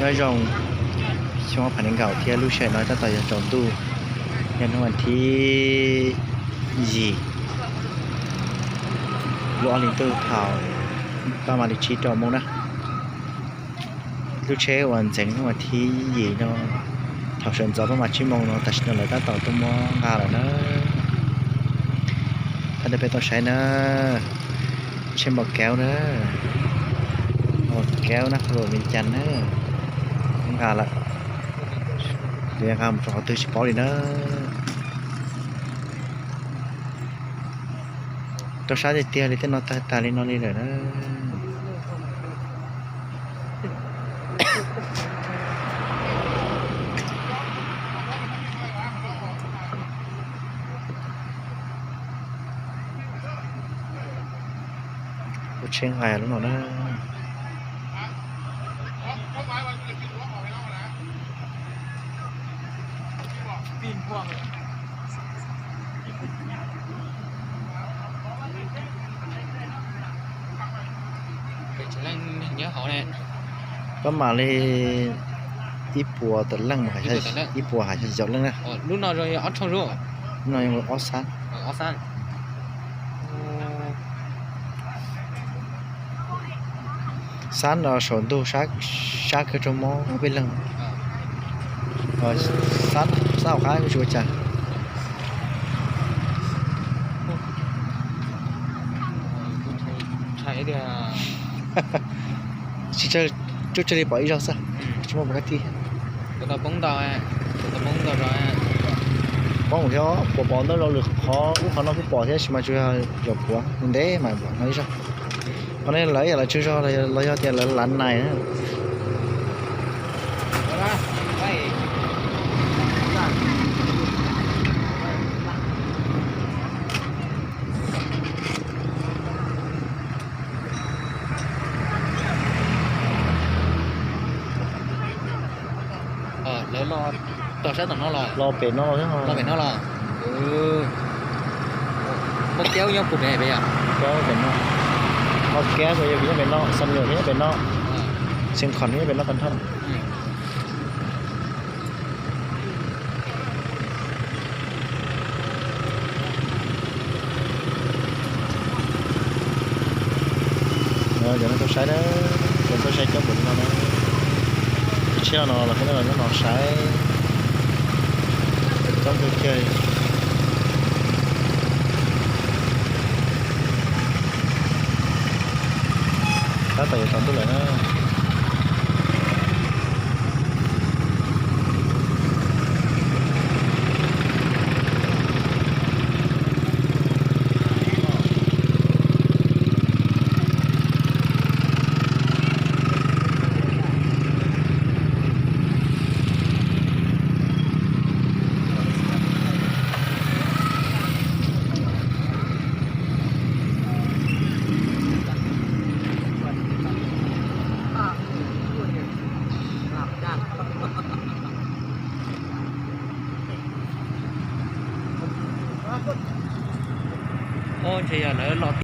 Nyob zoo, xyoo ob phav nees nkaum thiab lub sij hawm no tab tom yog tsaus ntuj, yog hnub vas thib yim lub ob hlis ntuj thaum pab mam li tsib rau moos na. Lub tsheb uas ntxeev hnub vas thib yim no thaum sawv ntxov pab mam tsib moos no tam sim no lawv tab tom tuaj muab nqa lawm na. Thaum peb tau saib na, tsheb npau kaub na, npau kaub na, hluas Vias Cas na, nqa lawm. Lawv nqa mus rau qhov twg tsis paub li na. Rau sab tiag tiag li tej no tag tas li no li lawm na. Ua tsheb nqa lub no na. Pab mam li ib puas tawm leej, ib puas hais xya caum leej na. Lub no yog ob xab. Xab no saum ntug, sab kiag rau mob ob peb leeg. Xab hauv qab tsis ua cas. Tsis tsawg, tsawg li pom ib zaug xwb, tsis muaj pom kab tij. Poob thiab, puas pom ntau zaus lwm qhov, ub qhov no kuj pom thiab tab sis mas tsuas yog zaum puav ntev mas pom no ib zaug. Qhov no lawv yam lawv tsaug zog los yog tias lawv lav nais na. Lawv los tog sab tom no los? Los pem no los thiab. Los pem no los? Npau kaub nyob puag pem pem yom? Npau kaub pem no. Npau kaub puas yog nyob pem no, Xam Nyuam nyob pem no, Xeev Khuam nyob pem no tag nrho. Cov no tau saib na, cov tau saib coob npaum li no na. Tsheb no los peb nyob no saib coob kawg kiag. Tab tom yuav tsaus ntuj lawm na. Ub, ntshe yog lawv los